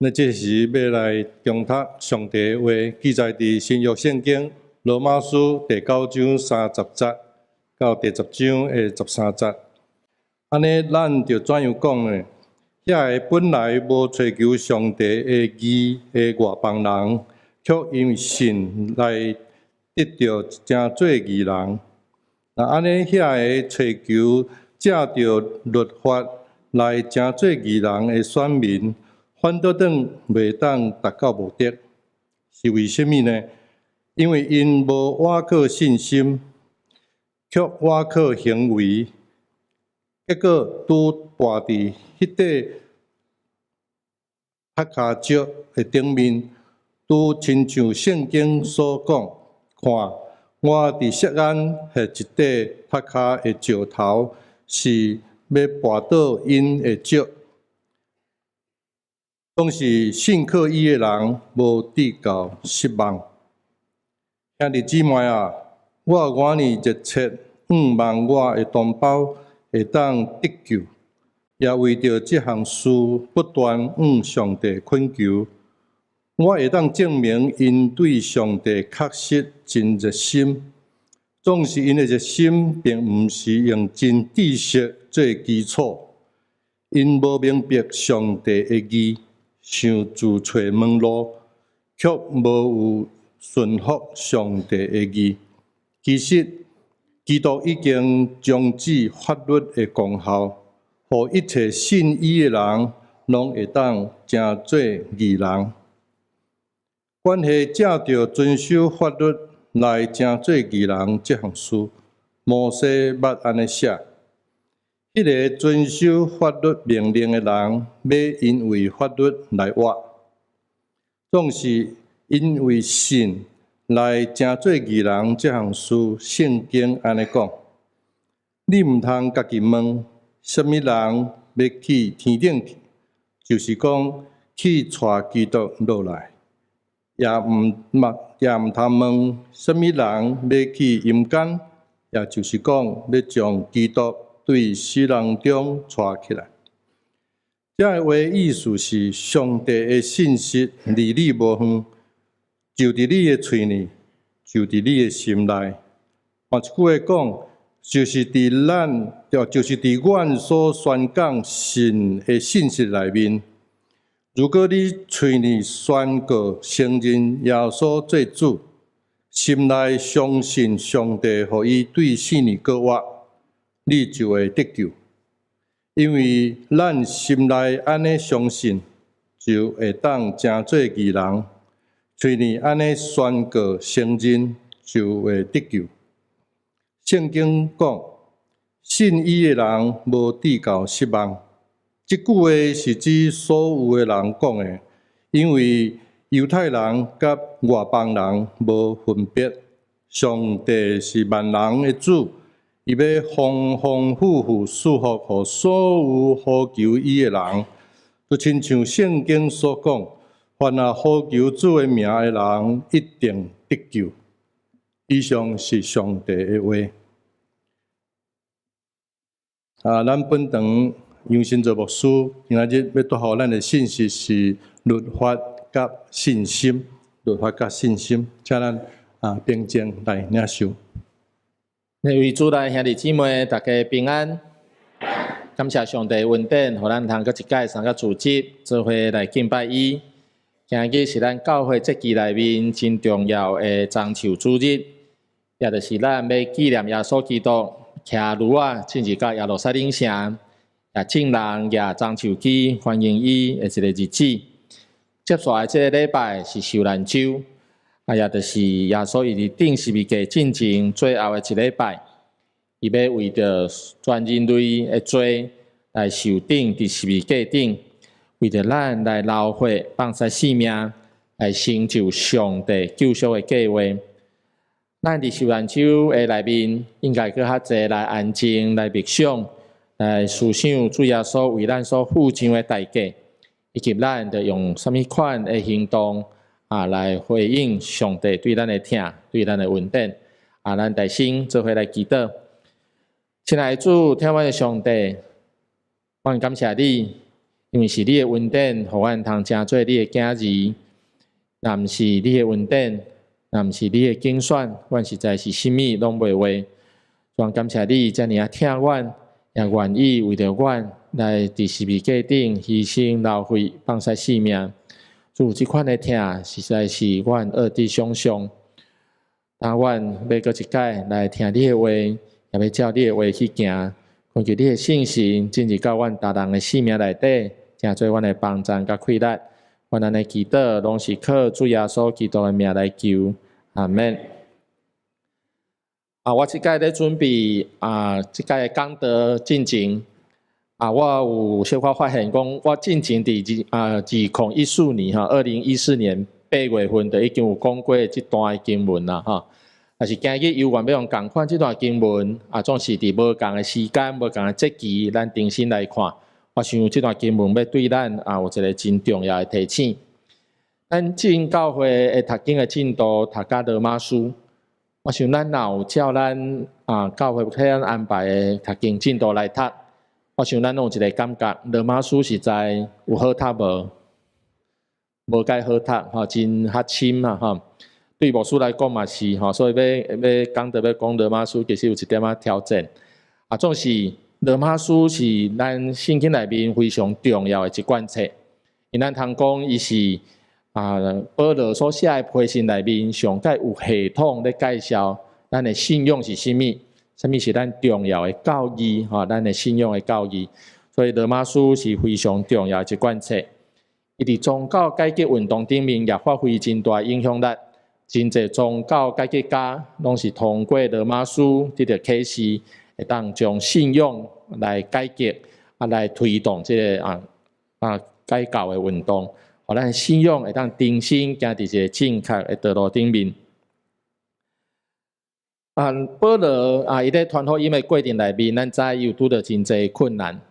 咱這時欲來誦讀上帝話，記載佇新約聖經羅馬書第九章三十節到第十章的十三節。按呢，咱著怎樣講呢？遐个本來無揣求上帝的義的外邦人，卻因信來得著成做義人。若按呢，遐个揣求藉著律法來成做義人的選民，反倒轉袂當達到目的，是為啥物呢？因為𪜶無倚靠信心，卻倚靠行為，結果拄跋佇彼塊礫跤石的頂面，拄親像聖經所講：看，我佇錫安設一塊礫跤的石頭，是欲跋倒𪜶的石。總是信靠伊的人，無致到失望。兄弟姊妹啊，我偌爾熱切向望我的同胞會當得救，也為著這項事不斷向上帝懇求。我會當證明𪜶對上帝確實真熱心，總是𪜶的熱心並毋是用真知識做基礎，𪜶無明白上帝的義，想自揣門路，卻無有順服上帝的義。其實，基督已經終止法律的功效，予一切信伊的人，攏會當成做義人。關係藉著遵守法律來成做義人這項事，摩西捌按呢寫：彼个遵守法律命令的人，欲因為法律來活。總是因為信來成做義人這項事，聖經按呢講：你毋通家己問，啥物人欲去天頂去，就是講去帶基督落來；也毋通問，啥物人欲去陰間，也就是講欲將基督對死人中帶起來。這个話意思是，上帝的信息離你無遠，就佇你的喙耳，就佇你的心內。換一句話講，就是佇阮所宣講神的信息內面。如果你喙耳宣告承認耶穌做主，心內相信上帝予伊對死裡閣活，你就會得救。因為咱心內按呢相信，就會當成做義人；喙耳按呢宣告承認，就會得救。聖經講，信伊的人無致到失望。這句話是指所有的人講的，因為猶太人佮外邦人無分別，上帝是萬人的主，伊欲豐豐富富賜福予所有呼求伊的人，就親像聖經所講，凡若呼求主的名的人，一定得救。以上是上帝的話。啊，咱本堂楊新澤牧師今仔日欲帶予咱的信息是律法佮信心，律法佮信心，請咱平靜來領受。為主內兄弟姊妹，大家平安。感謝上帝恩典，予咱通閣一擺三個組織做伙來敬拜伊。今日是咱教會節期內面真重要的棕樹主日，也就是咱欲紀念耶穌基督騎驢仔進入到耶路撒冷城，也眾人舉棕樹枝歡迎伊的一个日子。接紲來這个禮拜是受難週，啊，也就是耶穌伊佇釘十字架進前最後的一禮拜，伊欲為著全人類的罪來受釘佇十字架頂，為著咱來流血放捨性命，來成就上帝救贖的計劃。咱佇受難週的內面，應該閣較濟來安靜、來默想、來思想主耶穌為咱所付上的代價，以及咱著用啥物款的行動啊來回應上帝對咱的疼、對咱的恩典。啊，咱大聲做伙來祈禱。親愛的主，疼阮的上帝，我感謝你，因為是你的恩典，予阮通成做你的囝兒。若毋是你的恩典，若毋是你的揀選，阮實在是啥物攏袂話。主感謝你遮爾仔疼阮，也願意為著阮來佇十字架頂犧牲流血，放捨性命。主這款的疼，實在是阮無得想像。當阮欲閣一擺來聽你的話，也欲照你的話去行，懇求你的聖神進入到阮逐人的生命內底，成做阮的幫贊佮氣力。阮按呢祈禱，攏是靠主耶穌基督的名來求，阿門。啊，我這擺咧準備啊，這擺的講道進前啊，我有小可發現講，我進前佇2014年吼，2014年8月份就已經有講過這段的經文啦吼。但是今日猶原欲用仝款這段經文啊，總是佇無仝的時間、無仝的節期，咱重新來看。我想這段經文欲對咱啊有一个真重要的提醒。咱進教會的讀經的進度讀甲羅馬書，我想咱若有照咱啊教會替咱安排的讀經進度來讀，我想咱攏有一个感覺，羅馬書實在有好讀無？無介好讀吼，真較深啊吼。對牧師來講嘛是吼，所以欲欲講著欲講羅馬書，其實有一點仔挑戰。啊，總是羅馬書是咱聖經內面非常重要的一卷冊，因咱通講伊是啊保羅所寫的批信內面上蓋有系統咧介紹咱的信仰是啥物，啥物是咱重要的教義吼，咱的信仰的教義。所以羅馬書是非常重要的一卷冊。伊佇宗教改革運動頂面也發揮真大影響力。真濟宗教改革家攏是通過羅馬書得著啟示，會當將信仰來改革，啊來推動這个改教的運動，予咱信仰會當重新行佇一个正確的道路頂面。啊，保羅啊，伊咧傳福音的過程內面，咱知伊有拄著真濟困難。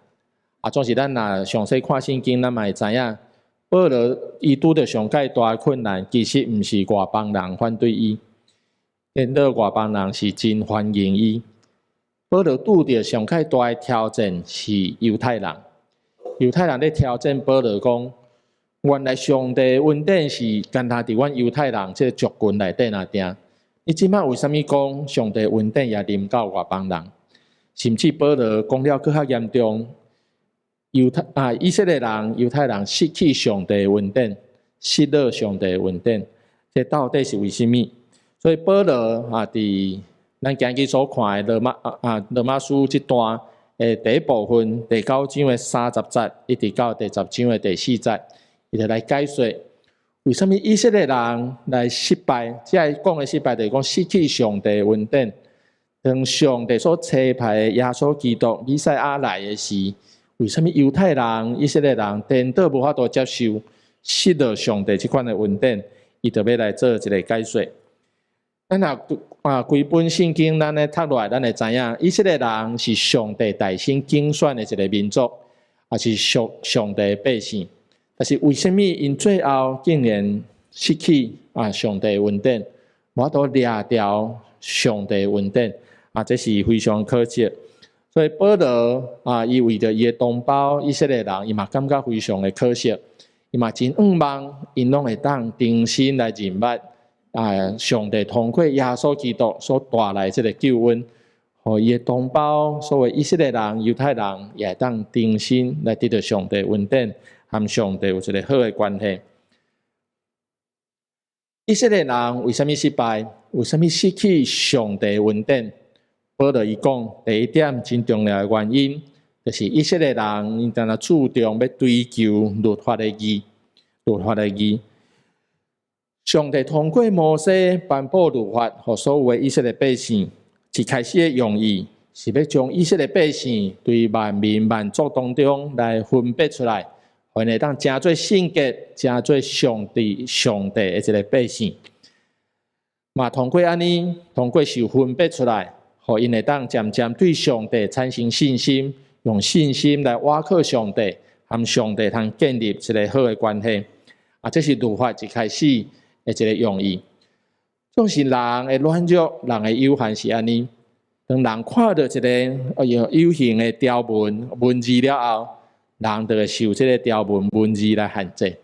啊，總是咱若詳細看聖經，咱嘛會知影。保羅伊拄著上蓋大的困難，其實毋是外邦人反對伊，顛倒外邦人是真歡迎伊。保羅拄著上蓋大的挑戰是猶太人，猶太人咧挑戰保羅講：原來上帝恩典是干焦佇阮猶太人這个族群內底爾定，你這擺為啥物講上帝恩典也臨到外邦人？甚至保羅講了閣較嚴重。猶太啊，以色列人、猶太人失去上帝恩典，失落上帝恩典，這到底是為啥物？所以保羅啊，佇咱今日所看的羅馬書這段的第一部分第九章的30節，一直到第10章的第4節，伊就來解說為啥物以色列人來失敗。這个講的失敗，就是講失去上帝恩典。當上帝所差派的耶穌基督彌賽亞來的時，為啥物猶太人、以色列人顛倒無法度接受，失落上帝這款的恩典，伊就欲來做一个解說。咱若啊，規本聖經咱咧讀落來，咱會知影，以色列人是上帝大先揀選的一个民族，也是屬上帝的百姓。但是為啥物𪜶最後竟然失去啊上帝的恩典，無法度掠著上帝的恩典啊？這是非常可惜。所以保羅啊，伊為著伊的同胞以色列人，伊嘛感覺非常的可惜，伊嘛真向望，𪜶攏會當重新來認捌啊，上帝通過耶穌基督所帶來這个救恩，予伊的同胞，所謂以色列人、猶太人，也會當重新來得著上帝恩典，和上帝有一个好的關係。以色列人為啥物失敗？為啥物失去上帝恩典？保羅伊講，第一點真重要的原因，就是以色列人𪜶定定注重欲追求律法的義，律法的義。上帝通過摩西頒布律法，予所有的以色列百姓，一開始的用意是欲將以色列百姓對萬民萬族當中來分別出來，予𪜶會當成做聖潔、成做上帝的一个百姓。嘛，通過按呢，通過受分別出來，予𪜶會當漸漸對上帝產生信心，用信心來倚靠上帝，和上帝通建立一个好的關係。啊，這是律法一開始的一个用意。總是人的軟弱，人的有限是按呢。當人看著一个有形的條文文字了後，人就會受這个條文文字來限制。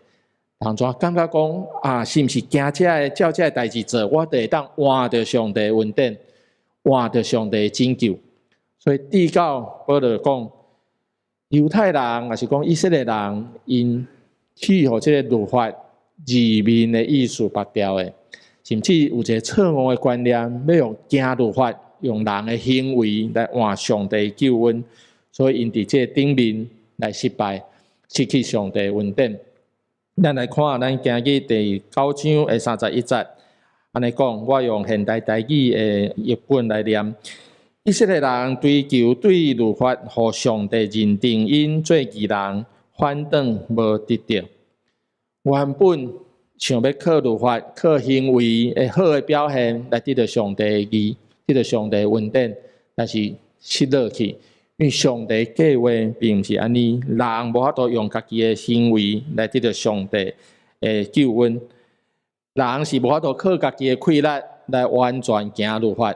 人怎感覺講啊，是毋是行這个照這个代誌做，我就會當換著上帝恩典，換著上帝拯救？所以，直到保羅講，猶太人抑是講以色列人，𪜶去予這个律法字面的意思縛牢的，甚至有一个錯誤的觀念，欲用行律法，用人的行為來換上帝救恩，所以𪜶佇這个頂面來失敗，失去上帝恩典。咱來看，咱今日第九章的31節，按呢講，我用現代台語的譯本來念：以色列人追求對律法，予上帝認定𪜶做義人，反轉無得著。原本想欲靠律法、靠行為的好的表現來得著上帝的義，得著上帝的恩典，但是失落去。因為上帝計劃並毋是按呢，人無法度用家己的行為來得著上帝的救恩。人是無法度靠家己的氣力來完全行律法，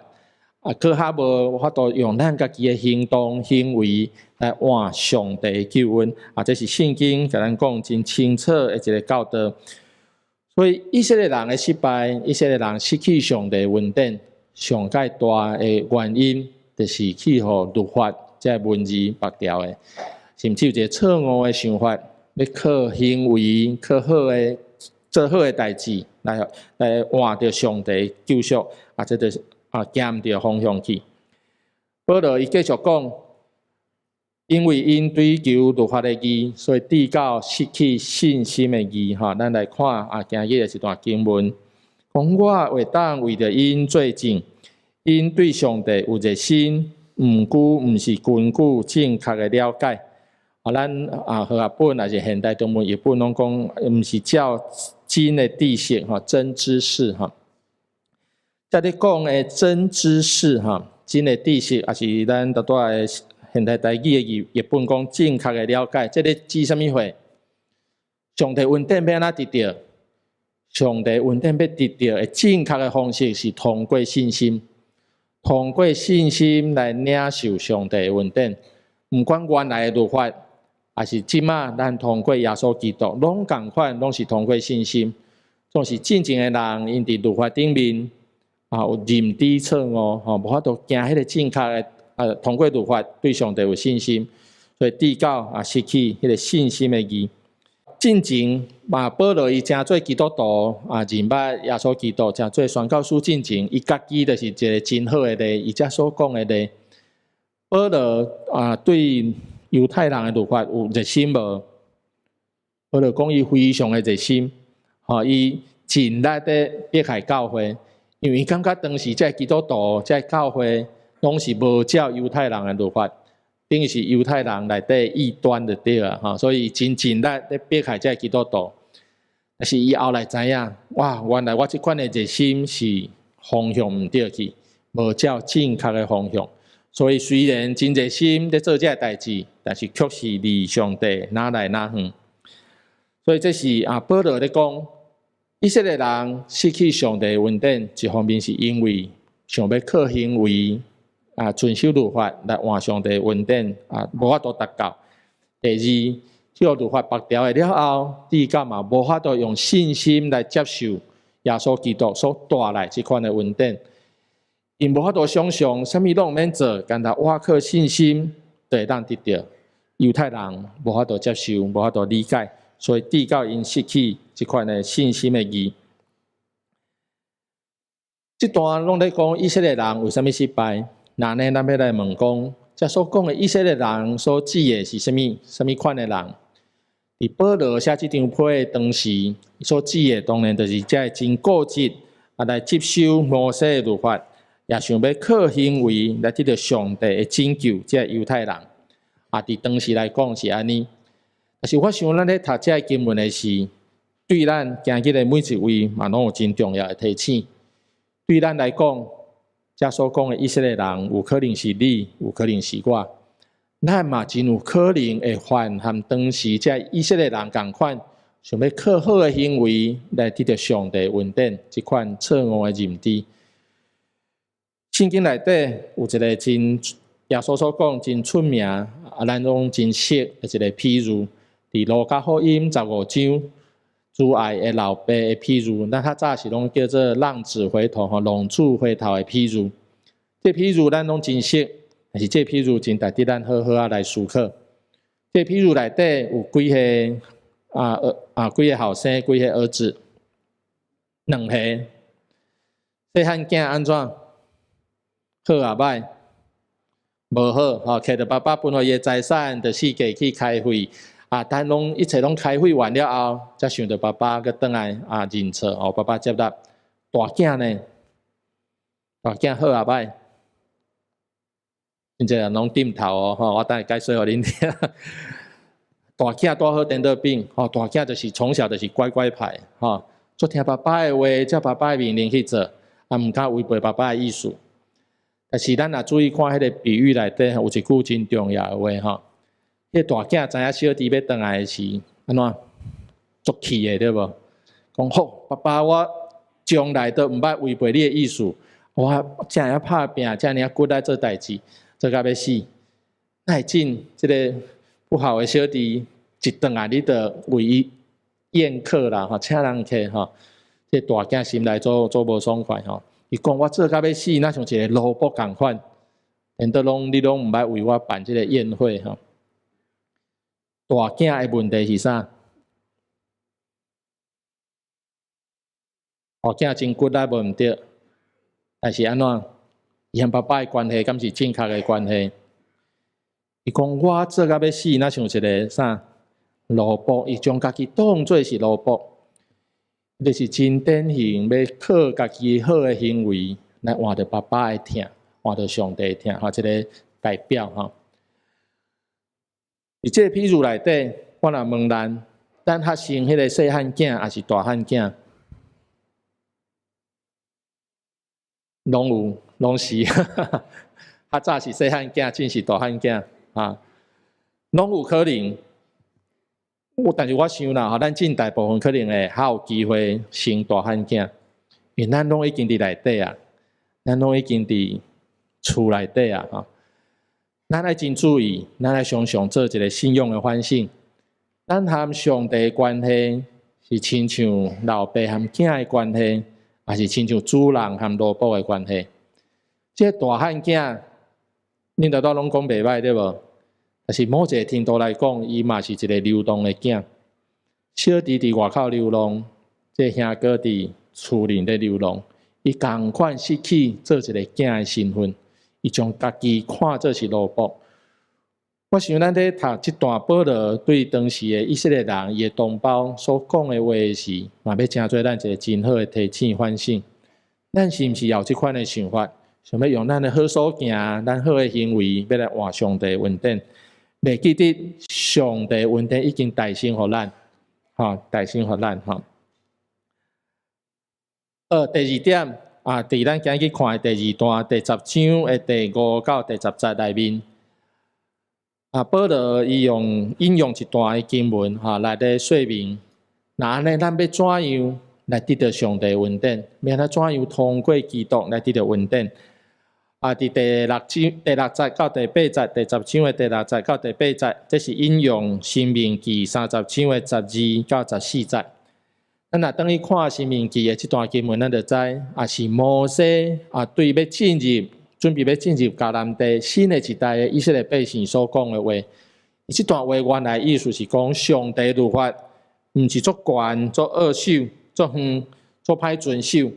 啊，閣較無法度用咱家己的行動行為來換上帝的救恩。啊，這是聖經共咱講真清楚的一个教導。所以以色列人的失敗，以色列人失去上帝恩典，上蓋大的原因，就是去予律法這个文字縛牢的，甚至有一个錯誤的想法，欲靠行為、靠好的做好的代誌來換著上帝救贖，啊，這就是啊行毋著方向去。保羅伊繼續講，因為𪜶追求律法的義，所以直到失去信心的義。吼，咱來看啊，今日的一段經文，講我會當為著𪜶作證，𪜶對上帝有熱心。毋過毋是根據正確的了解。啊，咱啊和合本抑是現代中文譯本攏講，毋是照真的知識吼，真知識吼。這裡講的真知識吼，真的知識，抑是咱拄拄的現代台語的譯本講正確的了解，這個指啥物貨？上帝恩典欲按怎得著？上帝恩典欲得著的正確的方式是通過信心。通過信心來領受上帝的恩典，毋管原來的律法，抑是這馬咱通過耶穌基督，攏仝款，攏是通過信心。總是進前的人，𪜶佇律法頂面啊有認知錯誤，吼，無法度行彼个正確的啊，通過律法對上帝有信心，所以直到啊失去彼个信心的義。進前嘛，保羅伊成做基督徒啊，認捌耶穌基督，成做宣教師進前，伊家己就是一个真好的例，伊遮所講的例。保羅啊，對猶太人的律法有熱心無？保羅講伊非常的熱心，吼，伊盡力咧迫害教會，因為伊感覺當時這基督徒、這教會攏是無照猶太人的律法。等於是猶太人內底異端就對啊，吼，所以真盡力咧迫害這基督徒。但是伊後來知影，哇，原來我這款的熱心是方向毋對去，無照正確的方向。所以雖然真熱心咧做這个代誌，但是卻是離上帝愈來愈遠。所以這是啊，保羅咧講，以色列人失去上帝恩典，一方面是因為想欲靠行為。啊，遵守律法來換上帝恩典啊，無法度達到。第二，去予律法縛牢的了後，直到嘛無法度用信心來接受耶穌基督所帶來這款的恩典。𪜶無法度想像，啥物攏毋免做，干焦倚靠信心就會當得著。猶太人無法度接受，無法度理解，所以直到𪜶失去這款的信心的義。這段攏咧講以色列人為啥物失敗？那呢，咱欲來問講，遮所講的以色列人所指的是啥物？啥物款的人？佇保羅寫這張批的當時，所指的當然就是這个真固執啊，來接受摩西的律法，也想欲靠行為來得著上帝的拯救，這个猶太人啊，佇當時來講是按呢。但是我想，咱咧讀這个經文的時，對咱今日的每一位嘛，攏有真重要的提醒。對咱來講，遮所講的以色列人，有可能是你，有可能是我。咱嘛真有可能會犯和當時這以色列人仝款，想欲靠好的行為來得著上帝恩典，這款錯誤的認知。聖經內底有一个真耶穌所講真出名，啊，咱攏真熟的一个譬喻，佇路加福音15章，慈愛的老爸的譬喻，咱較早是攏叫做浪子回頭吼，浪子回頭的譬喻。這譬喻咱攏真熟，但是這譬喻真值得咱好好仔來思考。這譬喻內底有幾个啊兒啊幾个後生，幾个兒子，兩个。細漢囝按怎？好抑䆀？無好，吼，摕著爸爸分予伊的財產，就四界去開費。啊，等攏一切攏開費完了後，才想著爸爸閣轉來啊認錯，哦，爸爸接納。大囝呢？大囝好抑䆀？真濟人攏點頭哦，吼，我等下解說予恁聽。大囝拄好顛倒變，吼，大囝就是從小就是乖乖牌，吼，足聽爸爸的話，照爸爸的命令去做，啊，毋敢違背爸爸的意思。但是咱若注意看彼个比喻內底，有一句真重要的話，吼，彼個大囝知影小弟欲轉來時，按怎？足氣的對無？講好，爸爸，我從來都毋捌違背你的意思，我遮爾拍拚，遮爾骨力做代誌，做甲欲死。哪會進這个不好的小弟一轉來，你就為伊宴客啦，吼，請人客吼，這大囝心內足足無爽快吼。伊講我做甲欲死，若像一个奴僕仝款，連都攏你攏毋捌為我辦這个宴會吼。大囝的問題是啥？大囝真骨力無毋對，但是按怎？伊和爸爸的關係敢是正確的關係？伊講我做甲欲死，若像一个啥奴僕？伊將家己當做是奴僕。就是真典型，欲靠家己好的行為來換著爸爸的疼，換著上帝的疼，吼，這个代表吼。佇這个譬喻內底，我若問咱，咱較像彼个細漢囝，抑是大漢囝？攏有，攏是。較早是細漢囝，這是大漢囝，啊，攏有可能。我但是我想啦，吼，咱真大部分可能會較有機會生大漢囝，因為咱攏已經佇內底啊，咱攏已經佇厝內底啊，吼。咱愛真注意，咱愛常常做一个信仰的反省。咱和上帝的關係是親像老爸和囝的關係，抑是親像主人和奴僕的關係？這個大漢囝，恁大多攏講袂䆀對無？但是某一个程度來講，伊嘛是一个流動的囝。小弟佇外口流浪，這個兄哥佇厝裡咧流浪，伊仝款失去做一个囝的身份，伊將家己看做是奴僕。我想咱咧讀這段保羅對當時的以色列人伊的同胞所講的話時，嘛欲成做咱一个真好的提醒反省。咱是毋是也有這款的想法？想欲用咱的好所行，咱好的行為，欲來換上帝恩典？袂記得上帝恩典已經代先予咱，吼，代先予咱，吼。第二點啊，佇咱今日看的第二段第10章的第5到第10節內面，啊，保羅伊用引用一段的經文，吼，來咧說明，若按呢，咱欲怎樣來得著上帝恩典？欲按怎怎樣通過基督來得著恩典？啊！佇第六章第六節到第八節，第10章的第六節到第八節，這是引用《申命記》30章的12到14節。咱若轉去看《申命記》的這段經文，咱就知，啊是摩西啊對欲進入準備欲進入迦南地新的一代的以色列百姓所講的話。伊這段話原來意思是講，上帝律法毋是足懸、足惡守、足遠、足歹遵守。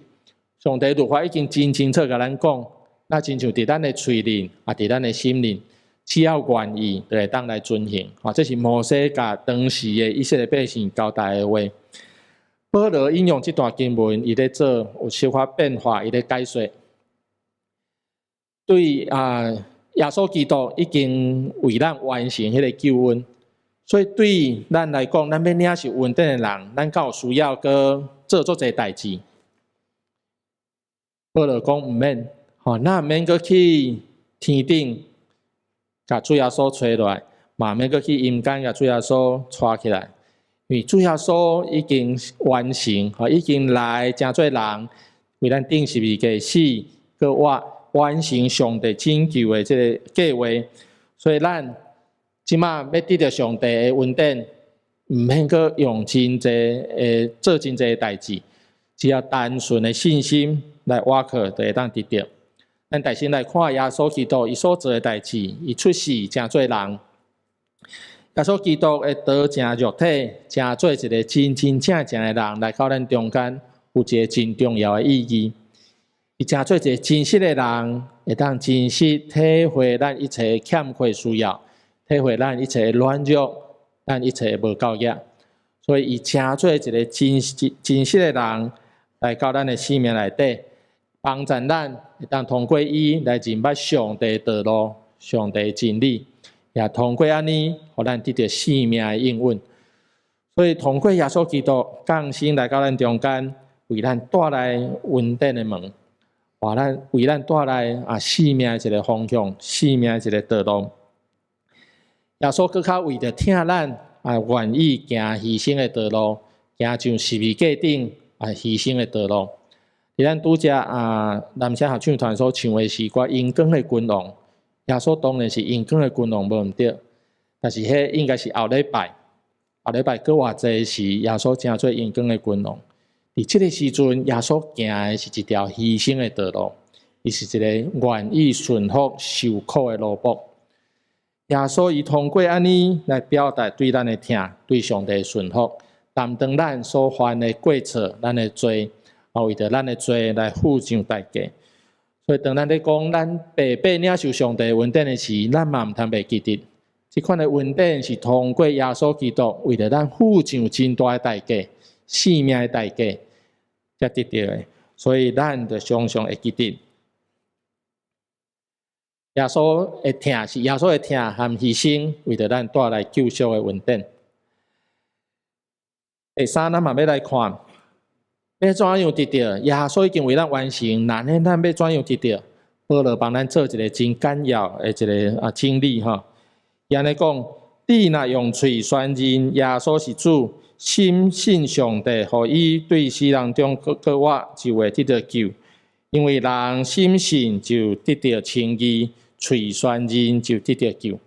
上帝律法已經真清楚共咱講。那親像佇咱的喙裡，啊，佇咱的心裡，只要願意，就會當來遵行。啊，這是摩西共當時的以色列百姓交代的話。保羅引用這段經文，伊咧做有小可變化，伊咧解說。對啊，耶穌基督已經為咱完成彼个救恩，所以對咱來講，咱欲領受恩典的人，咱敢有需要閣做足濟代誌？保羅講毋免。吼，咱毋免閣去天頂，共主耶穌揣落來，嘛毋免閣去陰間，共主耶穌帶起來。因為主耶穌已經完成，吼，已經來成做人，為咱釘十字架死，閣活，完成上帝拯救的這个計劃。所以咱這馬欲得著上帝的恩典，毋免閣用真濟的做真濟的代誌，只要單純的信心來倚靠，就會當得著。咱大先來看耶穌基督伊所做的代誌，伊出世成做人。耶穌基督會道成肉體，成做一个真真正正的人來到咱中間，有一个真重要的意義。伊成做一个真實的人，會當真實體會咱一切欠缺需要，體會咱一切軟弱，咱一切無夠額。所以，伊成做一个真實真實的人來到咱的生命內底，幫助咱會當通過伊來認捌上帝道路、上帝真理，也通過按呢，予咱得著生命的應允。所以，通過耶穌基督降生來到咱中間，為咱帶來恩典的門，為咱帶來生命的一个方向，生命的一个道路。耶穌閣較為著疼咱願意行犧牲的道路，行上十字架頂犧牲的道路。佇咱拄才南聲合唱團所唱的詩歌《榮光的君王》，耶穌當然是榮光的君王，無毋對。但是彼應該是後禮拜，後禮拜閣偌濟時，耶穌成做榮光的君王。佇這个時陣，耶穌行的是一條犧牲的道路，伊是一个願意順服受苦的奴僕。耶穌伊通過按呢來表達對咱的疼，對上帝的順服，擔當咱所犯的過錯，咱的罪，為著咱的罪來付上代價。所以當咱咧講咱白白領受上帝恩典的時，咱嘛毋通袂記得，這款的恩典是通過耶穌基督為著咱付上真大的代價，性命的代價，才得著的。所以咱就常常會記得，耶穌的疼是耶穌的疼和犧牲，為著咱帶來救贖的恩典。第三，咱嘛欲來看，欲怎樣得著？耶穌已經為咱完成，那呢咱欲怎樣得著？保羅幫咱做一个真簡要的一个整理吼。伊按呢講：你若用喙宣認耶穌是主，深信上帝，予伊對死人中閣活，就會得著救。因為人心信就得著稱義，喙宣認就得著救。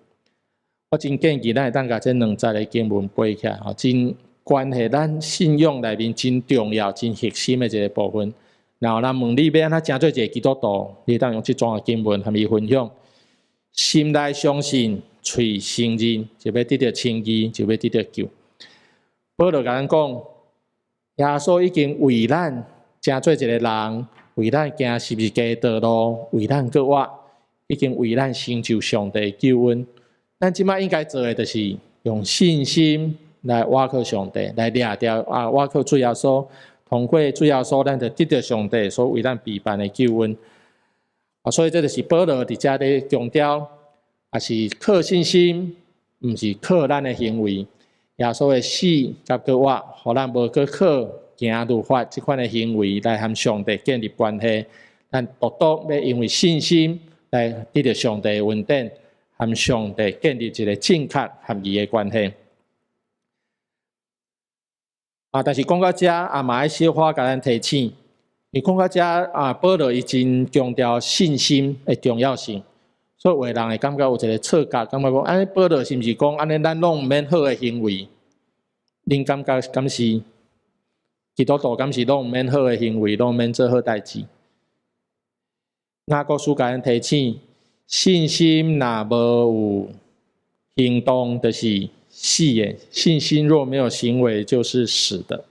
我真建議咱會當共這兩節的經文背起來，吼，真關係咱信仰內面真重要、真核心的一个部分。然後咱問你欲按怎成做一个基督徒，你會當用這段的經文和伊分享。心內相信，喙承認，就欲得著稱義，就欲得著救。保羅共咱講，耶穌已經為咱成做一个人，為咱行十字架道路，為咱閣活，已經為咱成就上帝救恩。咱這擺應該做的，就是用信心來倚靠上帝，來掠著倚靠主耶穌，通過主耶穌，咱就得著上帝所為咱備辦的救恩。所以這就是保羅佇遮咧強調，也是靠信心，毋是靠咱的行為。耶穌的死佮復活，予咱無閣靠行律法這款的行為來和上帝建立關係。咱獨獨欲因為信心來得著上帝的恩典，和上帝建立一个正確合宜的關係。但是講到遮嘛愛小可共咱提醒，伊講到遮保羅伊真強調信心的重要性，所以有的人會感覺有一个錯覺，感覺講，按呢保羅是毋是講按呢咱攏毋免好的行為？恁感覺敢是基督徒敢是攏毋免好的行為，攏毋免做好代誌？雅各書共咱提醒，信心若無有行動，就是死的。信心若沒有行為，就是死的。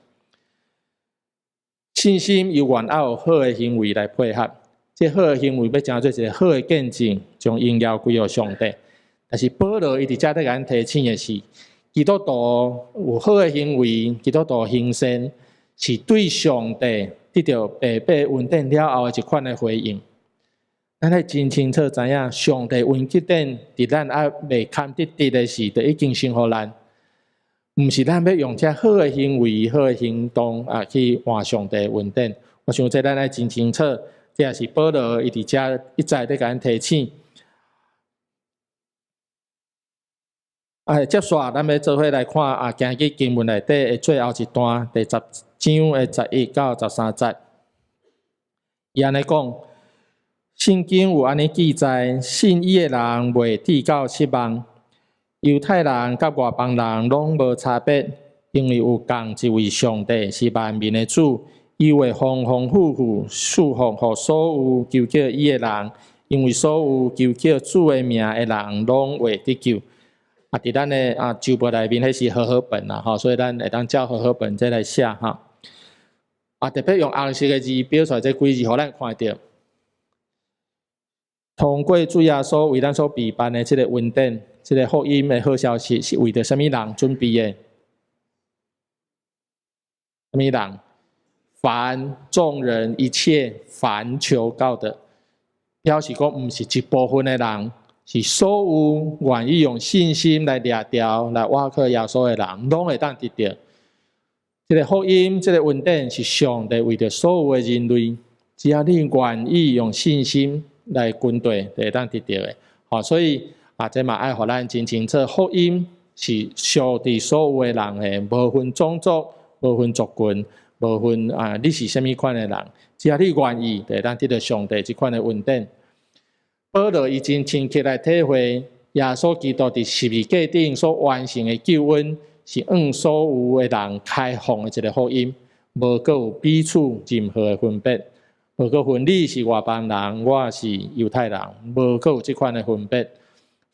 信心猶原愛有好的行為來配合，這好的行為欲成做一个好的見證，將榮耀歸予上帝。但是保羅伊佇遮咧共咱提醒的是，基督徒有好的行為，基督徒行善，是對上帝得著白白恩典了後的一款的回應。咱愛真清楚知影，上帝恩典佇咱猶未堪得得的時，就已經先予咱，毋是咱欲用這好的行為、好的行動去換上帝恩典。我想這咱愛真清楚，這也是保羅伊佇遮一再咧共咱提醒。接續咱欲做伙來看今日經文內底的最後一段，第10章的11到13節，伊按呢講。聖經有按呢記載，信伊的人袂致到失望。猶太人佮外邦人攏無差別，因為有仝一位上帝是萬民的主，伊會豐豐富富賜福予所有求叫伊的人，因為所有求叫主的名的人攏會得救。啊，佇咱的周報內面，彼是和合本啦，吼，所以咱會當照和合本這來寫哈。啊，特別用紅色的字標出來這幾字，予咱看著。通過主耶穌為咱所備辦的這個恩典，這個福音的好消息，是為著啥物人準備的？啥物人？凡眾人一切凡求告的，表示講毋是一部分的人，是所有願意用信心來掠牢、來倚靠耶穌的人，攏會當得著。這個福音、這個恩典是上帝為著所有的人類，只要你願意用信心來跟隨，就會當得著的。吼，所以啊，這嘛愛予咱真清楚，福音是屬佇所有的人的，無分種族、無分族群、無分啊，你是啥物款的人，只要你願意，就會當得著上帝這款的恩典。保羅伊真深刻來體會，耶穌基督佇十字架頂所完成的救恩，是向所有的人開放的一個福音，無閣有彼此任何的分別，無閣分你是外邦人，我是猶太人，無閣有這款的分別。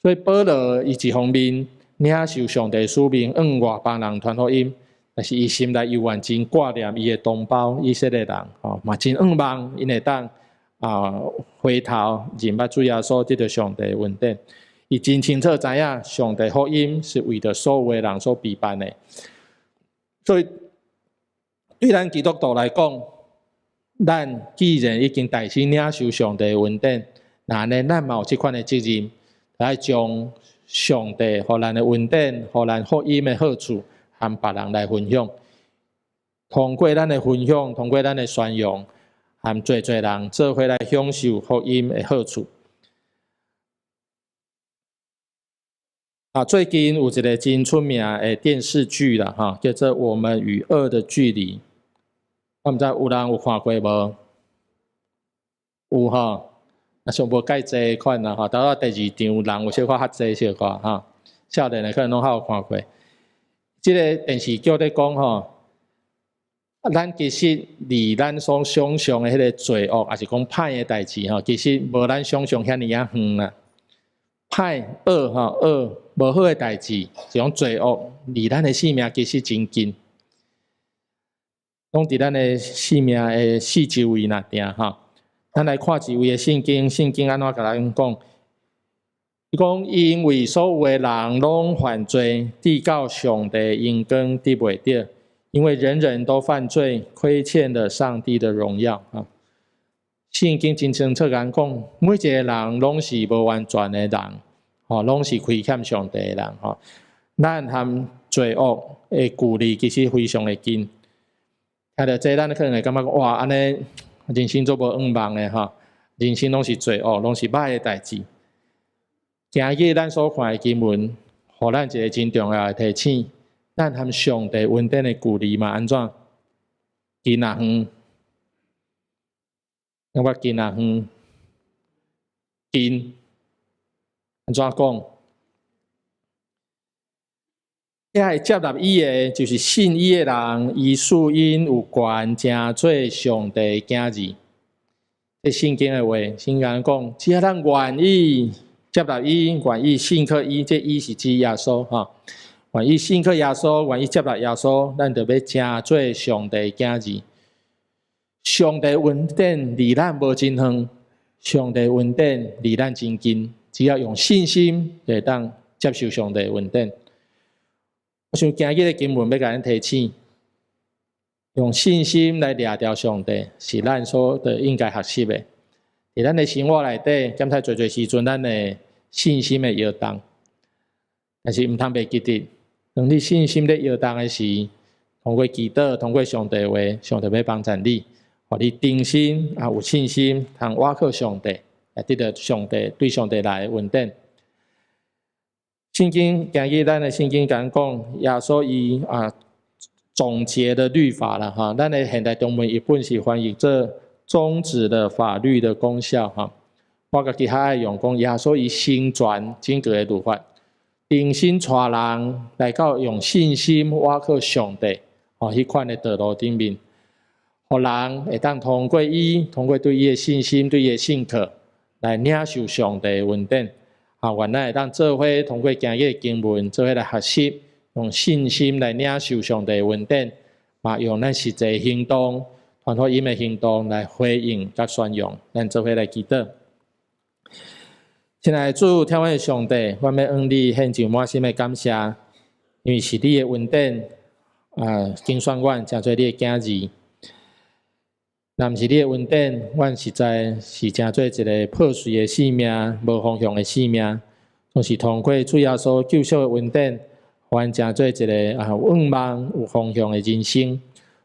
所以保羅伊一方面領受上帝使命，向外邦人傳福音，但是伊心內猶原真掛念伊的同胞以色列人，吼嘛真向望𪜶會當回頭認捌主耶穌，得著上帝恩典。伊真清楚知影，上帝福音是為著所有的人所備辦的。所以對咱基督徒來講，咱既然已經大身領受上帝恩典，那呢，咱嘛有這款的責任，來將上帝予咱的恩典、予咱福音的好處，和別人來分享。通過咱的分享，通過咱的宣揚，和濟濟人做伙來享受福音的好處。啊，最近有一個真出名的電視劇啦，哈，叫做《我們與惡的距離》。我毋知有人有看過無？有吼，啊，上無蓋濟款啦，吼。到了第二場人有小可較濟小可哈，少年的可能攏較有看過。這個電視劇咧講吼，咱其實離咱所想像的彼個罪惡，抑是講歹的代誌吼，其實無咱想像遐爾仔遠啦。歹惡吼惡無好的代誌，這種罪惡離咱的性命其實真近，攏佇咱的性命的四周圍爾定吼。咱來看一位的聖經，聖經按怎共咱講？伊講因為所有的人攏犯罪，致到上帝榮光得袂著，因為人人都犯罪，虧欠了上帝的榮耀啊。聖經真清楚共咱講，每一個人攏是無完全的人。吼，攏是虧欠上帝的人吼。咱和罪惡的距離其實非常的近。聽著這，咱可能會感覺講，哇，按呢人生足無向望的吼，人生攏是罪惡，攏是歹的代誌。今日咱所看的經文，予咱一個真重要的提醒：咱和上帝恩典的距離嘛，按怎？近啊遠？感覺近啊遠？近。按怎講？遐會接納伊的，就是信伊的人，伊賜𪜶有權成做上帝囝兒。這聖經的話，聖經講，只要咱願意接納伊，願意信靠伊，這伊是指耶穌吼，願意信靠耶穌，願意接納耶穌，咱就欲成做上帝囝兒。上帝恩典離咱無真遠，上帝恩典離咱真近。只要用信心就會當接受上帝恩典。我想今日的經文欲共咱提醒，用信心來掠牢上帝，是咱所得應該學習的。佇咱的生活內底，敢若濟濟時陣，咱的信心會搖動，但是毋通袂記得，當你信心咧搖動的時，通過祈禱，通過上帝話，上帝欲幫贊你，予你重新啊有信心，通倚靠上帝。來得著上帝對上帝來的恩典。聖經今日咱的聖經共咱講，耶穌伊啊總結的律法啦，哈，咱的現代中文譯本是翻譯做終止了法律的功效，哈。我家己較愛用講耶穌伊成全整個的律法，重新帶人來到用信心倚靠上帝，哦，彼款的道路頂面，予人會當通過伊，通過對伊的信心、對伊的信靠，來領受上帝的恩典。啊，願咱會當做伙通過今日的經文，做伙來學習，用信心來領受上帝的恩典，嘛用咱實際行動，傳福音的行動來回應佮宣揚。咱做伙來祈禱。親愛的主，疼阮的上帝，阮欲向你獻上滿心的感謝，因為是你的恩典啊，揀選阮成做你的囝兒。若毋是你的恩典，阮實在是成做一个破碎的生命，無方向的生命。總是通過主耶穌救贖的恩典，予阮成做一个啊有向望、有方向的人生。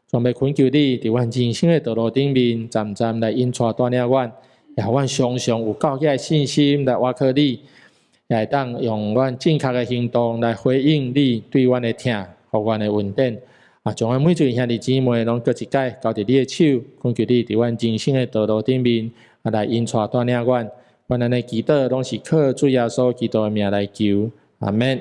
總欲懇求你，佇阮人生的道路頂面，漸漸來引帶帶領阮。也予阮常常有夠額的信心來倚靠你，也會當用阮正確的行動來回應你對阮的疼，予阮的恩典。啊，將阮每一个兄弟姊妹攏閣一擺交佇你的手，懇求你佇阮人生的道路頂面，啊來引帶帶領阮。阮按呢祈禱，攏是靠主耶穌基督的名來求，阿們。